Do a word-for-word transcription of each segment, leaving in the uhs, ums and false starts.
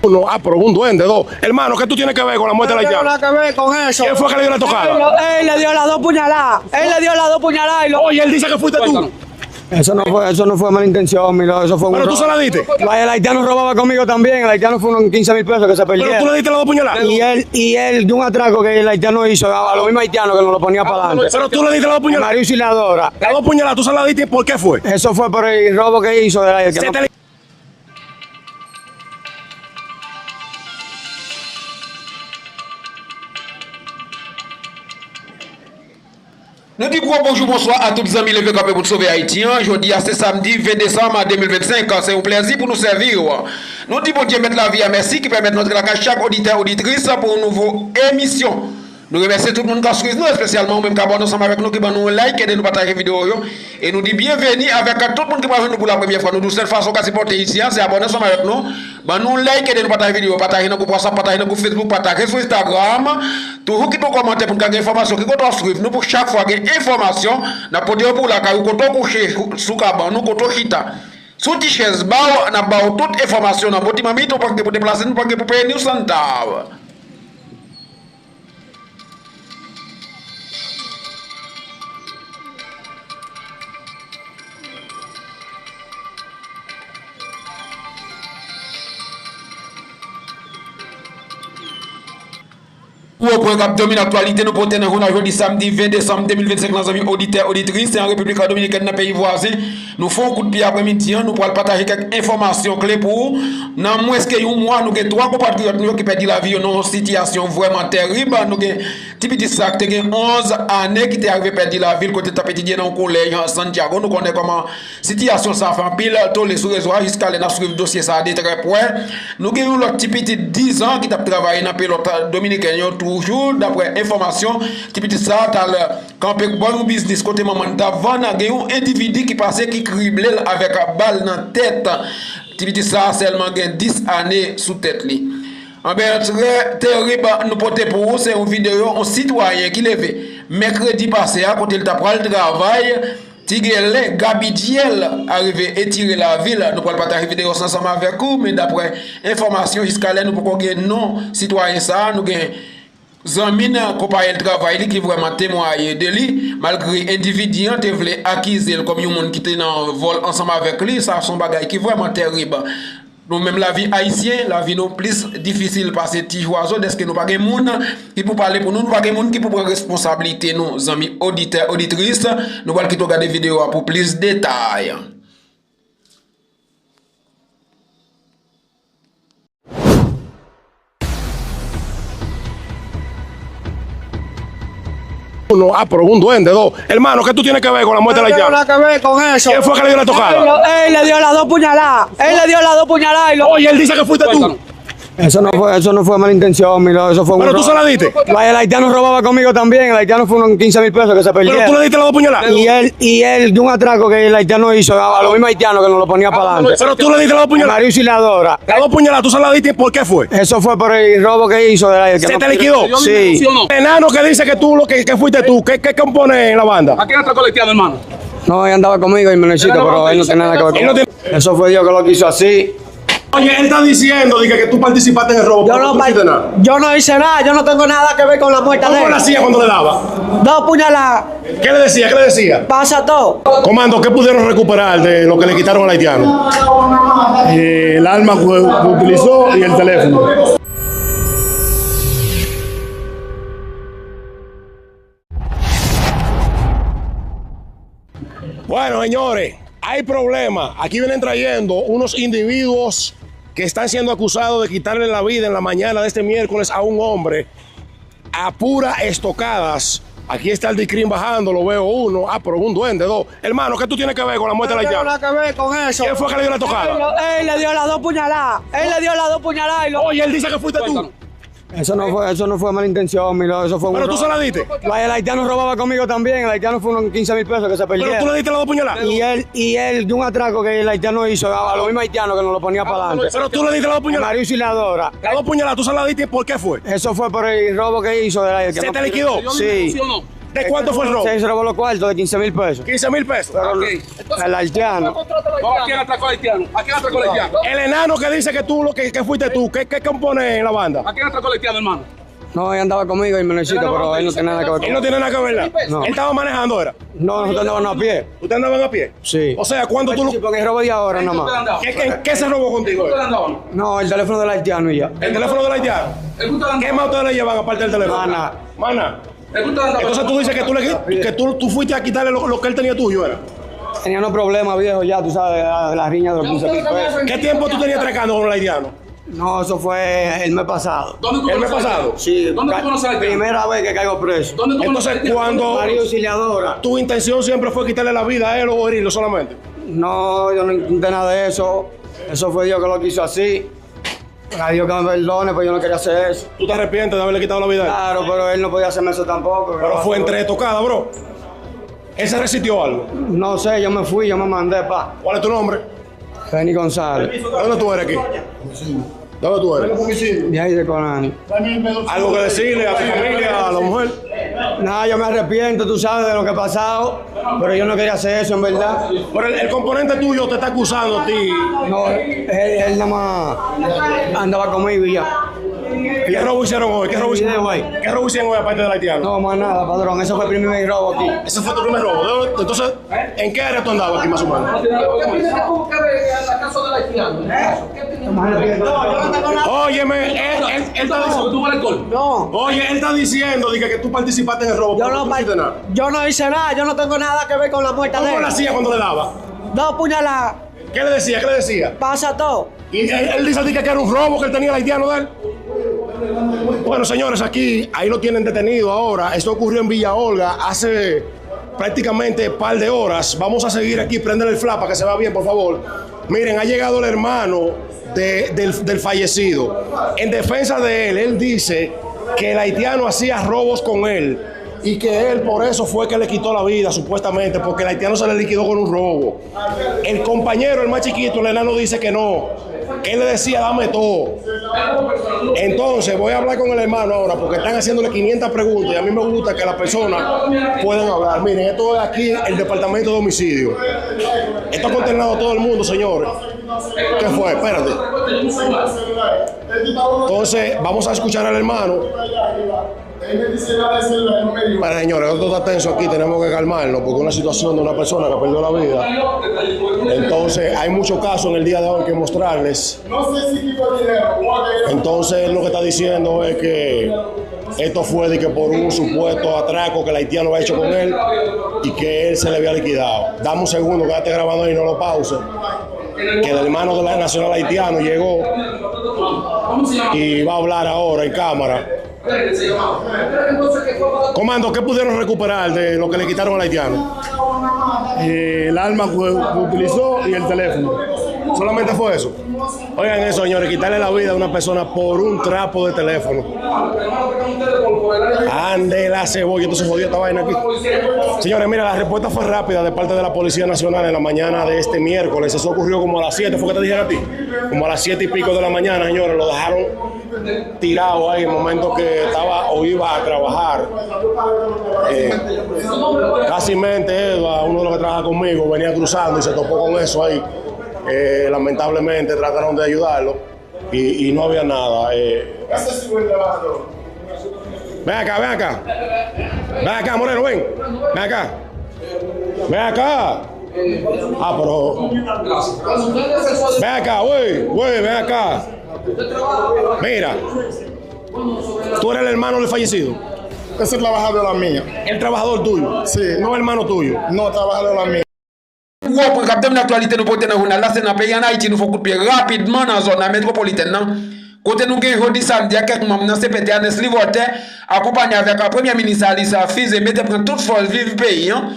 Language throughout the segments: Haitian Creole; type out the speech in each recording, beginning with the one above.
Uno, ah, pero un duende, dos. Hermano, ¿qué tú tienes que ver con la muerte del haitiano? Nada que ver con eso. ¿Quién fue que le dio la tocada? Él, él le dio las dos puñaladas. Él le dio las dos puñaladas y lo... Oye, él dice que fuiste tú. Eso no fue, eso no fue mala intención, mi loco, eso fue un... Pero tú se la diste. El haitiano robaba conmigo también, el haitiano fue unos quince mil pesos que se perdieron. Pero tú le diste las dos puñaladas. Y él, y él, de un atraco que el haitiano hizo a, a los mismos haitianos que nos lo ponía para adelante. Pero tú le diste las dos puñaladas. Mario Auxiliadora. Las dos puñaladas, ¿tú se las diste? ¿Por qué fue? Eso fue por el robo que hizo de la... Se te Nou di gwo bonjou, bonswa a tout zanmi Leve Kanpe pou n Sove Ayiti an. Jodi a se samdi ven desanm de mil vennsenk. Se yon plèzi pou nou sèvi w. Nou di Bondye Mèt lavi a mèsi ki pèmèt nou antre lakay chak oditè, oditris pou yon nouvo emisyon. Nou remèsye tout moun k ap swiv nou, espesyalman ou menm k abòne ansanm avèk nou, ki ban nou yon like, ede nou pataje videyo yo. E nou di byenveni avèk tout moun ki pral jwenn nou pou lapremyè fwa. Nou di w sèl fason w ka sipòte isi a, se abòne ansanm avèk nou. Ban nou like, ede nou pataje videyo, pataje nan gwoup WhatsApp, pataje nan gwoup Facebook, pataje sou Instagram. Toujou kite yon kòmantè pou n ka gen enfòmasyon ki kote w ap swiv nou, pou chak fwa gen enfòmasyon, n ap pote yo pou w lakay ou, kote w kouche, sou kabann ou, kote w chita. Sou ti chèz ba w, n ap ba w tout enfòmasyon nan bon ti manmit, ou pa gen pou deplase, nou pa gen pou peye ni yon santav. Gwo pwen k ap domine aktyalite nou pote nan jounen jodi samdi ven desanm de mil vennsenk lan, zanmi oditè, oditris, se an Repiblik Dominikèn, nan peyi vwazen. Nou fè yon kout pye aprèmidi an, nou pral pataje kèk enfòmasyon kle pou ou. Nan mwens ke yon mwa, nou gen twa konpatriyòt nou yo ki pèdi lavi yo nan yon sitiyasyon vrèman tèrib. Nou gen ti pitit sa a ki te gen onz ane ki te arive pèdi lavi l kote l t ap etidye nan yon kolèj Santiago. Nou konnen kòman sitiyasyon sa a fè anpil tole sou rezo a, jiskalè n ap swiv dosye sa a de trè prè. Nou gen yon lòt ti pitit diz an ki t ap travay nan pelòt dominiken yo toujou, daprè enfòmasyon. Ti pitit sa a t al kanpe bò yon biznis kote manman l t ap vann, gen yon endividi ki pase ki krible l avèk bal nan tèt. Ti pitit sa a sèlman gen dis ane sou tèt li. Anben, trè terib nou pote pou ou, se yon videyo yon sitwayen ki leve mèkredi pase a kote l ta pral travay. Ti Gelen Gabidyèl arive etire lavi l. Nou pral pataje videyo sa ansanm avèk ou, men daprè enfòmasyon, jiskalè nou poko gen non sitwayen sa a. Nou gen zanmi n, konpayèl travay li ki vrèman temwaye de li, malgre endividi an te vle akize l kòm yon moun ki te nan vòl ansanm avèk li. Sa se yon bagay ki vrèman tèrib. Nou menm lavi ayisyen, lavi nou plis difisil pase ti zwazo, dèske nou pa gen moun ki pou pale pou nou, nou pa gen moun ki pou pran responsablite nou. Zanmi oditè, oditris, nou pral kite w gade videyo a pou plis detay. Uno, ah, pero un duende, dos. Hermano, ¿qué tú tienes que ver con la muerte del haitiano? Nada que ver con eso. ¿Quién fue que le dio la tocada? Él, él le dio las dos puñaladas. Él le dio las dos puñaladas y lo... Oye, él dice que fuiste tú. Eso no fue, eso no fue mala intención, mi loco, eso fue un... Pero tú se la diste. El haitiano robaba conmigo también, el haitiano fue unos quince mil pesos que se perdieron. Pero tú le diste las dos puñaladas. Y él, y él, de un atraco que el haitiano hizo a, a los mismos haitianos que nos lo ponía para adelante. Pero tú le diste las dos puñaladas. Mario Auxiliadora. Las dos puñaladas, ¿tú se las diste? ¿Por qué fue? Eso fue por el robo que hizo de la... ¿Se te liquidó? Sí. Enano que dice que tú, lo que, que fuiste tú, ¿qué, qué compone en la banda? ¿A quién atracó el haitiano, hermano? No, ella andaba conmigo y me lo necesito, pero él no tiene nada que ver con eso. Eso fue Dios que lo quiso así. Oye, él está diciendo, dice, que tú participaste en el robo, pero tú no hiciste nada. Yo no hice nada, yo no tengo nada que ver con la muerte de él. ¿Cómo él hacía cuando le daba? Dos puñaladas. ¿Qué le decía? ¿Qué le decía? Pasa todo. Comando, ¿qué pudieron recuperar de lo que le quitaron al haitiano? Eh, el arma que utilizó y el teléfono. Bueno, señores, hay problema. Aquí vienen trayendo unos individuos que están siendo acusados de quitarle la vida en la mañana de este miércoles a un hombre a pura estocadas. Aquí está el discrim bajando, lo veo uno. Ah, pero un duende, dos. Hermano, ¿qué tú tienes que ver con la muerte del haitiano? Nada que ver con eso. ¿Quién fue que le dio la tocada? Él, él le dio las dos puñaladas. Él le dio las dos puñaladas y lo... Oye, él dice que fuiste tú. Eso no fue, eso no fue mala intención, mi loco, eso fue un... Pero tú se la diste. El haitiano robaba conmigo también, el haitiano fue unos quince mil pesos que se perdieron. Pero tú le diste las dos puñaladas. Y él, y él, de un atraco que el haitiano hizo a, a los mismos haitianos que nos lo ponía para adelante. Pero tú le diste las dos puñaladas. Mario Auxiliadora. Las dos puñaladas, ¿tú se las diste? ¿Y por qué fue? Eso fue por el robo que hizo de la... ¿Se te liquidó? Sí. ¿De cuánto fue el robo? Se robó los cuartos de quince mil pesos. ¿Quince mil pesos? Pero el haitiano. ¿A quién atracó el haitiano? ¿A quién atracó el haitiano? El enano que dice que tú lo que, que fuiste tú, ¿qué, qué compone en la banda? ¿A quién atracó el haitiano, hermano? No, ella andaba conmigo y me necesita, pero él no tiene nada que ver con... Él no tiene nada que ver, ¿verdad? No. Él estaba manejando, ¿era? No, nosotros andábamos a pie. ¿Ustedes andaban a pie? Sí. O sea, ¿cuánto tú lo... Sí, porque es robo de ahora nomás. ¿Qué, qué, qué se robó contigo? No, el teléfono del haitiano y ya. ¿El teléfono del haitiano? ¿Qué más ustedes le llevan aparte del teléfono? Más nada. Más nada. Entonces tú dices que tú, le, que tú, tú fuiste a quitarle lo, lo que él tenía tuyo, ¿era? Tenía unos problemas viejos ya, tú sabes, la, la riña de los quince mil pesos. ¿Qué tiempo tú tenías atracando con el haitiano? No, eso fue el mes pasado. ¿Dónde tú conoces a Haitiano? ¿El mes pasado? Sí, ¿dónde tú conoces a Haitiano? Primera vez que caigo preso. ¿Dónde tú conoces a Haitiano? Entonces, cuando... María Auxiliadora. ¿Tu intención siempre fue quitarle la vida a él o herirlo solamente? No, yo no intenté nada de eso. Eso fue Dios que lo quiso así. A Dios que me perdone, pues yo no quería hacer eso. ¿Tú te arrepientes de haberle quitado la vida a él? Claro, pero él no podía hacerme eso tampoco. Pero fue entre estocada, bro. ¿Él se resistió algo? No sé, yo me fui, yo me mandé pa. ¿Cuál es tu nombre? Benny González. ¿De dónde tú eres aquí? ¿De dónde tú eres? De ahí de Conani. ¿Algo que decirle a tu familia, a la mujer? Nada, yo me arrepiento, tú sabes, de lo que ha pasado, pero yo no quería hacer eso, en verdad. Pero el, el componente tuyo te está acusando a ti. No, él, él nada más andaba conmigo y ya. ¿Qué robo hicieron hoy? ¿Qué robo hicieron hoy? ¿Qué robo hicieron hoy aparte del haitiano? No, más nada, patrón, eso fue el primer robo aquí. ¿Ese fue tu primer robo? Entonces, ¿en qué área tú andabas aquí más o menos? Óyeme, él, él, él está diciendo... No. Oye, él está diciendo, dice, que tú participaste en el robo, pero tú no hiciste nada. Yo no hice nada, yo no tengo nada que ver con la muerte de él. ¿Cómo le hacía cuando le daba? Dos puñaladas. ¿Qué le decía? ¿Qué le decía? Pasa todo. Y él, él dice a ti que era un robo que él tenía el haitiano de él. Bueno, señores, aquí, ahí lo tienen detenido ahora. Esto ocurrió en Villa Olga hace prácticamente par de horas. Vamos a seguir aquí, prende el flap para que se vea bien, por favor. Miren, ha llegado el hermano de, del, del fallecido. En defensa de él, él dice que el haitiano hacía robos con él y que él por eso fue que le quitó la vida, supuestamente, porque el haitiano se le liquidó con un robo. El compañero, el más chiquito, el enano, dice que no. Él le decía, "Dame todo". Entonces, voy a hablar con el hermano ahora, porque están haciéndole quinientas preguntas y a mí me gusta que las personas puedan hablar. Miren, esto es aquí el departamento de homicidio. Esto ha consternado a todo el mundo, señores. ¿Qué fue? Espérate. Entonces, vamos a escuchar al hermano. Bueno, señores, esto está tenso aquí, tenemos que calmarnos porque una situación de una persona que perdió la vida. Entonces, hay muchos casos en el día de hoy que mostrarles. Entonces, él lo que está diciendo es que esto fue de que por un supuesto atraco que el haitiano había hecho con él y que él se le había liquidado. Dame un segundo, quédate grabando ahí, no lo pause. Que el hermano de la nacional haitiano llegó y va a hablar ahora en cámara. Comando, ¿qué pudieron recuperar de lo que le quitaron al haitiano? Eh, el arma que utilizó y el teléfono. ¿Solamente fue eso? Oigan eso, señores, quitarle la vida a una persona por un trapo de teléfono. Ande la cebolla, entonces jodió esta vaina aquí. Señores, mira, la respuesta fue rápida de parte de la Policía Nacional en la mañana de este miércoles. Eso ocurrió como a las siete, ¿fue que te dijeron a ti? Como a las siete y pico de la mañana, señores, lo dejaron tirado ahí en el momento que estaba o iba a trabajar. Eh, casi mente, Edward, uno de los que trabaja conmigo, venía cruzando y se topó con eso ahí. Eh, lamentablemente trataron de ayudarlo y, y no había nada. Eh. Ven acá, ven acá. Ven acá, Moreno, ven. Ven acá. Ven acá. Ah, pero. Ven acá, güey, güey, ven acá. Mira. Tú eres el hermano del fallecido. Ese trabajador mío. El trabajador tuyo. Sí. No hermano tuyo. No, trabajador mío. Ou konprann k ap tann aktyalite nou pote nan jounal la, se nan peyi ann Ayiti nou fè yon kout pye rapidman nan zòn nan metwopolitèn nan, kote nou gen jodi samdi a kèk manm nan C P T Ernest Livòtè, akonpanye avèk premye minis Alix Fize, mete pran tout fòs viv peyi an.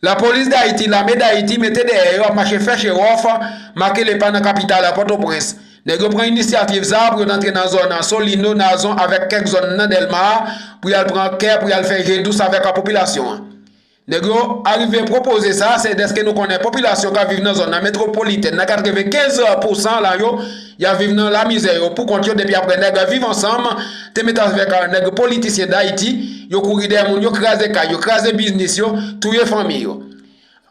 Lapolis Dayiti, Lame Dayiti, mete dèyè yo ap mache fè chewòf, make lepa nan kapital la, Pòtoprens. Nèg yo pran inisyativ sa a pou yo t antre nan zòn Solino, Nazon avèk kèk zòn nan Dèlma a, pou y al pran kè, pou y al fè je dous avèk popilasyon an. Nèg yo arive pwopoze sa, se dèske nou konnen popilasyon k ap viv nan zòn nan metwopolitèn nan, katrevenkenz pousan la yo, y ap viv nan lamizè yo pou kont yo, depi apre nèg Viv Ansanm te met avèk nèg politisyen Dayiti, yo kouri dèyè moun yo, kraze kay yo, kraze biznis yo, touye fanmi yo.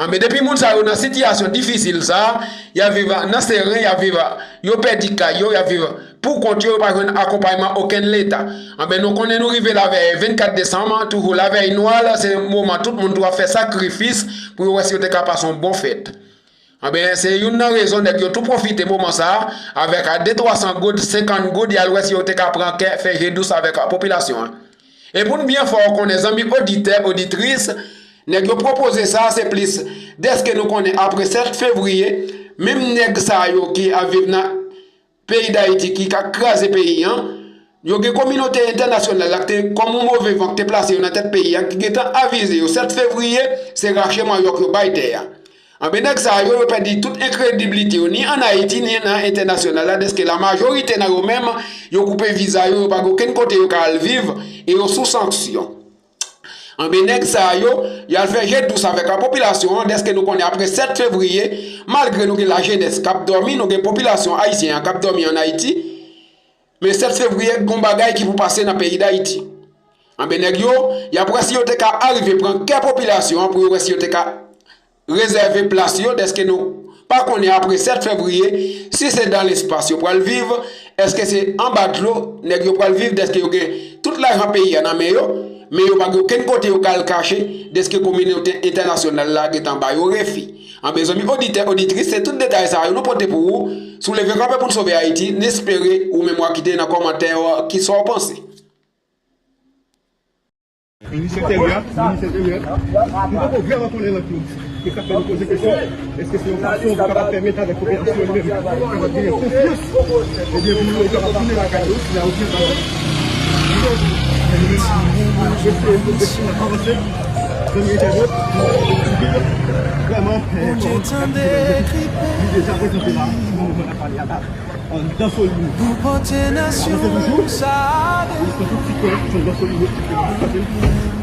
Anben, depi moun sa yo nan sitiyasyon difisil sa, y ap viv nan seren, y ap viv, yo pèdi kay yo, y ap viv pou kont yo, yo pa jwenn akonpayman okenn Leta. Anben, nou konnen nou rive lavèy vennkat desanm, toujou lavèy nwal, se moman tout moun tou ap fè sakrifis pou yo wè si yo te ka pase yon bon fèt. Anben, se youn nan rezon nèg yo tou pwofite moman sa a, avèk de twa san goud, senkant goud, y al wè si yo te ka pran kè, fè je dous avèk popilasyon an. E pou n byen fè w konnen, zanmi oditè, oditris, nèg yo pwopoze sa, se plis dèske nou konnen apre sèt fevriye, menm nèg sa yo ki ap viv nan peyi Dayiti ki ka kraze peyi an, yo gen kominote entènasyonal la ki te, kòm yon move van ki te plase yo nan tèt peyi a, ki gentan avize yo, sèt fevriye, se rache manyòk yo bay tè a. Anben, nèg sa yo, yo pèdi tout enkrediblite yo, ni ann Ayiti, ni nan entènasyonal la, dèske lamajorite nan yo menm, yo koupe viza yo, yo pa gen okenn kote yo ka al viv, e yo sou sanksyon. Anben, nèg sa yo, y al fè je dous avèk popilasyon an, dèske nou konnen apre sèt fevriye, malgre nou gen lajenès k ap dòmi, nou gen popilasyon ayisyen an k ap dòmi ann Ayiti, men sèt fevriye, gen yon bagay ki pou pase nan peyi Dayiti. Anben, nèg yo, y ap wè si yo te ka arive pran kè popilasyon an pou yo wè si yo te ka rezève plas yo, dèske nou pa konnen apre sèt fevriye, si se dan lespas yo pral viv, èske se anba dlo nèg yo pral viv, dèske yo gen tout lajan peyi a nan men yo, men yo pa gen okenn kote yo ka al kache, dèske kominote entènasyonal la gentan ba yo refi. Anben, zanmi oditè, oditris, se tout detay sa yo nou pote pou ou sou Leve Kanpe pou n Sove Ayiti. N espere ou menm w a kite nan kòmantè kisa w panse. Minis Enteryè, Minis Enteryè, nou poko vrèman konnen nan ki, ki sa k fè nou poze kesyon, èske se yon fason pou kapab pèmèt avèk popilasyon li menm, kapab genyen konfyans, ebyen, pou yo kapab tounen lakay yo, si la yo byen pase. Donk, nou menm, nou eseye pou kesyon nan avanse, zanmi entènot, nou di vrèman, eh, kòman sa k fè li deja prezante la, nan moman n ap pale a la. Anndan Solino. Nou pote nasyon sa.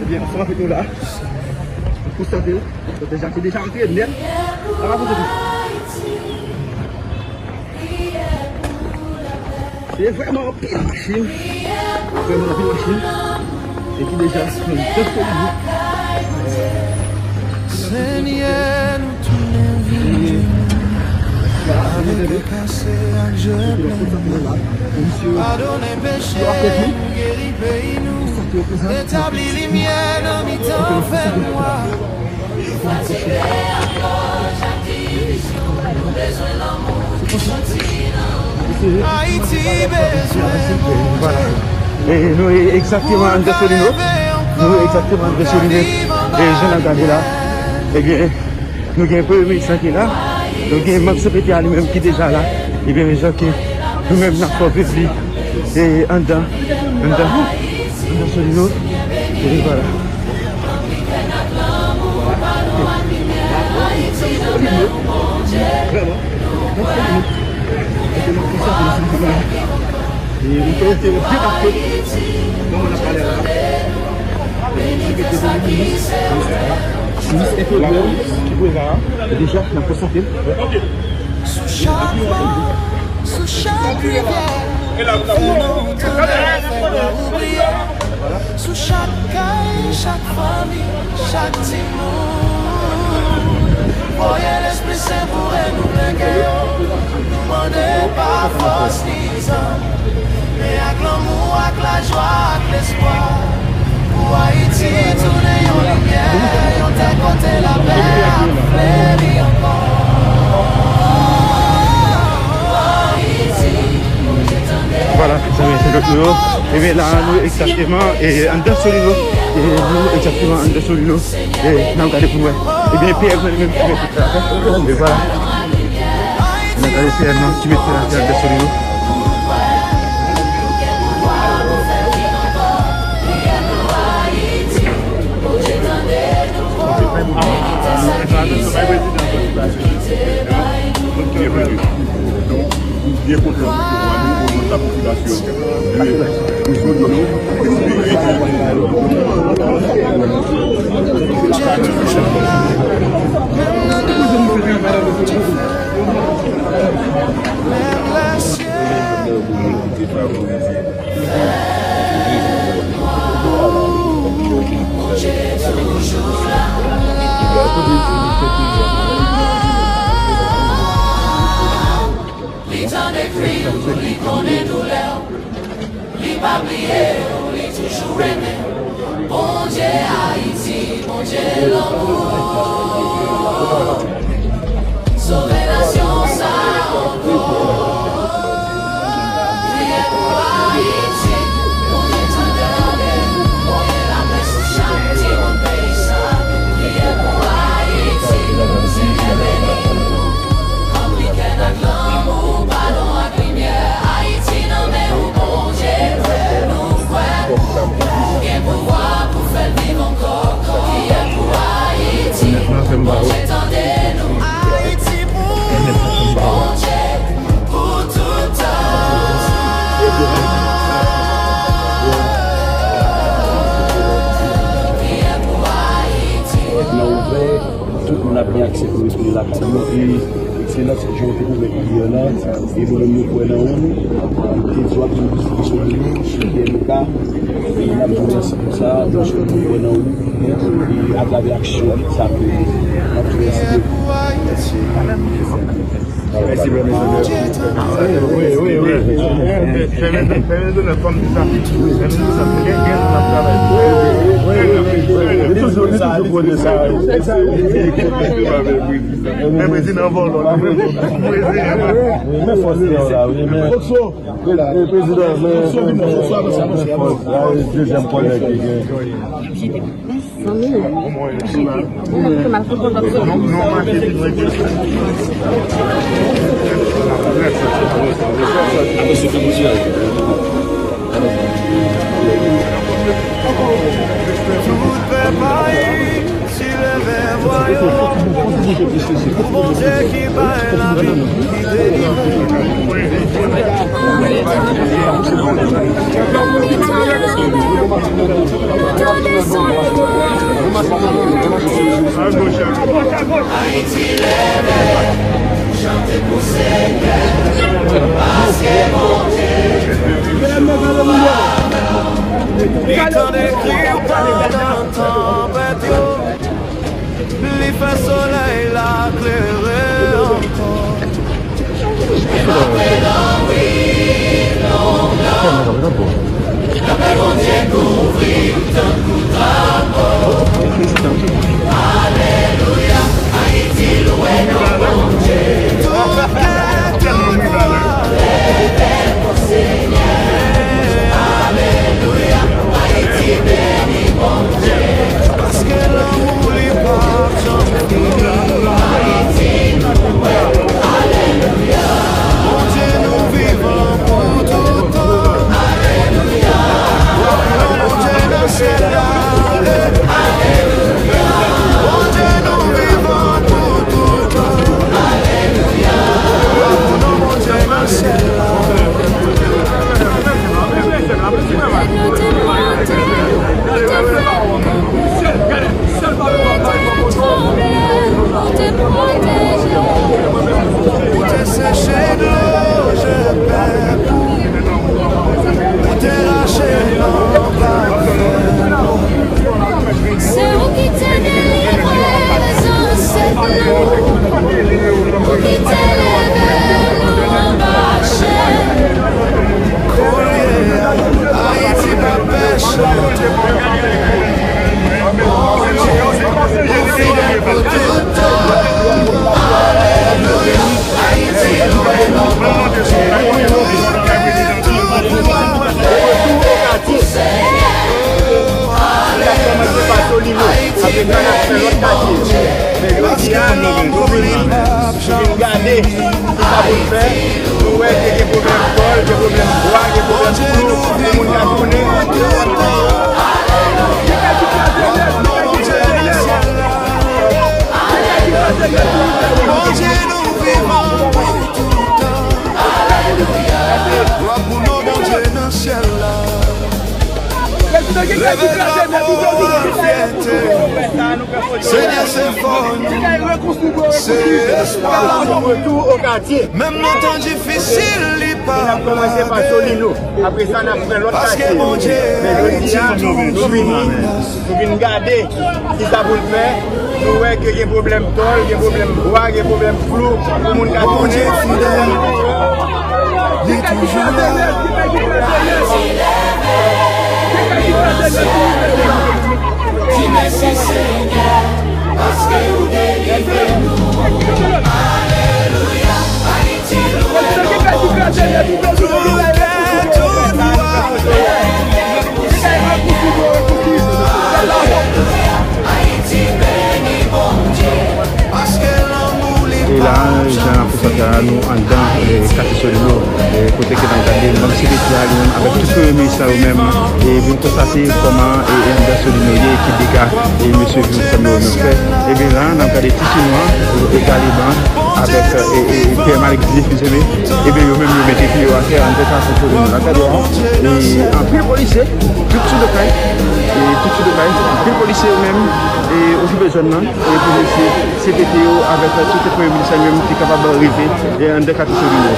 Ebyen, ansanm avèk nou la, nou konstate l, nou deja, te deja antre nèt. Sa va poze tou. Se vrèman anpil machin. Vrèman anpil machin. E ki deja anndan Solino. Senyè, nou tounen vin jwenn ou avèk kè kase ak je plen. Padone peche nou, geri peyi nou, retabli limyè nan mitan fènwa. Ayiti bezwen Bondye. Voilà. E nou egzakteman anndan Solino. Nou egzakteman anndan Solino. E jan n ap gade la, ebyen, nou gen premye minis lan ki la. Nou gen manm C P T a li menm ki deja la. Ebyen, men jan ke nou menm n ap fè viv li. E anndan, anndan, anndan Solino. E voilà. Vrèman. E nou te rete byen pase nan moman n ap pale a la. Minis enteryè ki prezan an. Deja, n ap konstate l. Sou chak mòn, sou chak rivyè, fè nou tounen fè nou oubliye. Sou chak kay, chak fanmi, chak timoun. Voye Lespri Sen pou renouvle kè yo. Nou mande pa fòs ni zam, men ak lanmou, ak lajwa, ak lespwa. Pou Ayiti tounen yon limyè, yon tè kote lapè ap fleri ankò. Ayiti, Bondye tande. Vwala, zanmi entènot nou yo. Ebyen, la, nou egzakteman, e, anndan Solino. E, nou egzakteman anndan Solino. E, n ap gade pou n wè. Ebyen, P M nan li menm ki mete fè atè. E vwala. N ap gade P M nan ki mete fè atè anndan Solino. Byen kontan pou nou, o non de la popilasyon. Pou jodi nou, Li tande kri w, li konnen doulè w. Li pa bliye w, li toujou renmen w. Bondye Ayiti, Bondye lanmou. Sove nasyon sa ankò. Priye pou Ayiti, Bondye tande, voye lapè sou chak timoun peyi sa. Priye pou Ayiti, Senyè beni nou. Ranpli kè n ak lanmou, padon ak limyè. Ayiti nan men w, Bondye, fè nou kwè ou gen pouvwa pou fè l viv ankò. Priye pou Ayiti, Bondye tande nou. Ayiti pou Bondye, pou tout tan. Priye pou Ayiti. Pòt lan ouvè, tout moun ap gen aksè pou retounen lakay yo. E ekselans, jan w te ouvè priyè la, e nou menm nou kwè nan ou, nou te di w ap vin vizite komin nou, sou P M K, e n ap di w mèsi pou sa, nou sou nou kwè nan ou, e atravè aksyon sa ke n ap fè, n ap di w mèsi. Mèsi. Mèsi, brè, mèsi, mèsi. Wi, wi, wi. Fèmen, fèmen zòn nan, fòm di sa. Fèmen zòn nan, gen, gen, n ap travay. Wi, wi, wi, wi. Li toujou, li toujou konnen sa, wi. Men prezidan vòlò, la, prezidan. Wi, men fòs li la, wi, men. Prezidan, men, men, men, men fòs la, wi, dezyèm kòlèg ki gen. Tout pèp Ayiti leve vwa yo pou Bondye ki bay lavi, ki delivre. Ayiti leve, chante pou Senyè, paske Bondye li tande kri w pandan tanpèt yo. Li fè solèy la klere ankò. Paske lanmou li p ap janm fini. Ayiti nou kwè. Alelouya. Bondye nou vivan pou tout tan. Alelouya. Bondye nan syèl la. Alelouya. Bondye nou vivan pou tout tan. Alelouya. Bondye nan syèl la. Ou te seche dlo je pèp ou, ou te rache lanp avèk ou. Se ou ki te delivre zansèt nou, ou ki te leve nou anba chèn. Koulye a, Ayiti p ap pè chante. Ou fidèl pou tout tan. Alelouya. Ayiti lwe nou Bondye. Ou gen tout pouvwa. Li ap kòmanse pa Solino, apre sa n ap fè lòt katye. Men jodi a, nou vin gade tout sa pou n fè. Nou wè ke gen pwoblèm kòl, gen pwoblèm bwa, gen pwòblèm klou, gen moun k ap tounen. Bondye nou vivan pou tout tan. Alelouya. Glwa pou non Bondye nan syèl la. Leve drapo a fyète. Senyè se fòs nou, se espwa nou. Menm nan tan difisil, li p E n ap kòmanse pa Solino. Apre sa, n ap pran lòt katye. Men jodi a, nou vini, nou vin gade kisa pou n fè. Nou wè ke gen pwoblèm tòl, gen pwoblèm bwa, gen pwoblèm klou. Pou moun ka tounen. Bondye fidèl, li toujou la. Di mèsi, Senyè, paske ou delivre nou. Alelouya, Ayiti, louwe Bondye. Louwe tout glwa. Alelouya, Ayiti, beni Bondye. Paske lanmou li pa janm fini. E la, jan n ap konstaté a, nou anndan, e, katye Solino, e, kote ke n ap gade, Manm Selektè a li menm avèk tout premye minis la yo menm, e, vin konstate kòman, e, e, anndan Solino ye, ki dega, e, mesye Vincent yo menm fè. Ebyen la, n ap gade ti Chinwa, e, Edgar Leblanc, avèk, e, e, e, Pierre Malik Didier Fils-Aimé, ebyen yo menm yo mete pye yo atè anndan katye Solino la. Gade, e, anpil polisye, tout sou do kay, e, tout sou do kay, anpil polisye yo menm, e, okipe zòn nan, e, pou mesye C P T yo avèk tout premye minis la yo menm te kapab rive, e, anndan katye Solino.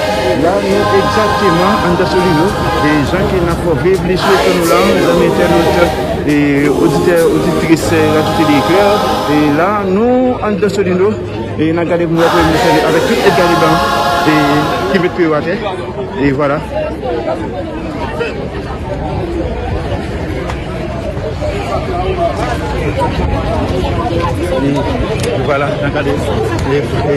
La, nou egzakteman anndan Solino, e, jan ke n ap viv li sou ekran nou la, zanmi entènot, e, oditè, oditris, e, Radyo Tele Eklè, e, la, nou anndan Solino, e, n ap gade pou nou wè premye minis la avèk tout Edgar Leblanc, e, ki met pye yo atè, e, vwala. E vwala, n a gade. E, e.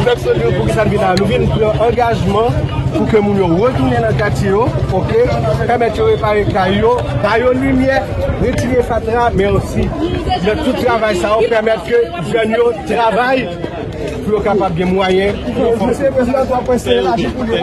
Pèp Solino, poukisa n vin la? Nou vin pran angajman pou ke moun yo retounen nan katye yo, oke? Pèmèt yo repare kay yo, ba yo limyè, retire fatra, men osi, nan tout travay sa yo, pèmèt ke jèn yo travay. Pou yo kapab gen mwayen pou yo fè. Mesye prezidan, w ap eseye laji pou li.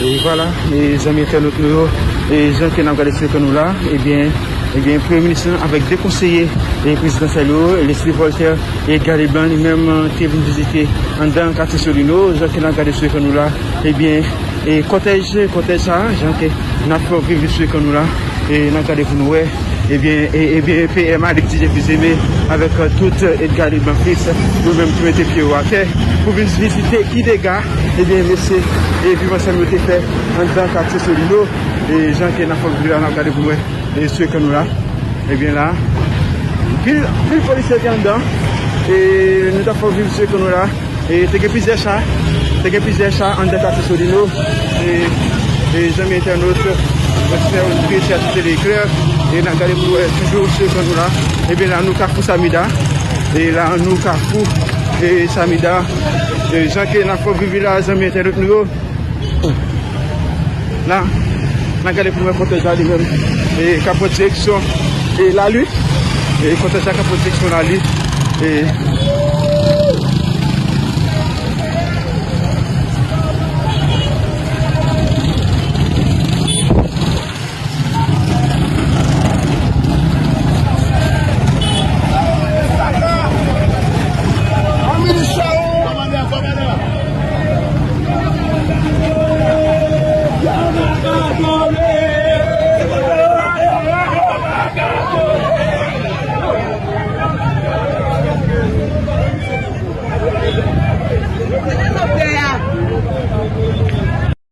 E vwala, e zanmi entènot nou yo, e jan ke n ap gade sou ekran nou la, ebyen, ebyen, Premye Minis lan avèk de konseye, e prezidansyèl yo, Leslie Voltaire e Edgar Leblanc, li menm, te vin vizite anndan katye Solino, jan ke n ap gade sou ekran nou la, ebyen, e kòtèj, kòtèj sa, jan ke n ap fè w viv li sou ekran nou la, e n ap gade pou nou wè, ebyen, e, ebyen, P M Alex Didier Fils-Aimé avèk, e, tout, e, Edgar Leblanc Fils, yo menm ki mete pye yo atè pou vin vizite ki dega, ebyen, mesye, e, Viv Ansanm yo te fè anndan katye Solino, e, jan ke n ap fè w viv la, n ap gade pou nou wè, e, sou ekran nou la. Ebyen la, pil, pil polisye te anndan, e, nou t ap fè w viv sou ekran nou la. E te gen plizyè cha, te gen plizyè cha anndan katye Solino. E, e zanmi entènot, oditè, oditris Radyo Tele Eklè, e n ap gade pou wè toujou sou ekran nou la. Ebyen la, nou Kafou Samida. E la, nou Kafou, e Samida. E jan ke n ap fè w viv la, zanmi entènot nou yo. La, n a gade pou n wè kòtèj la li menm. E k ap pran direksyon, e Lali. E kòtèj la k ap pran direksyon Lali. E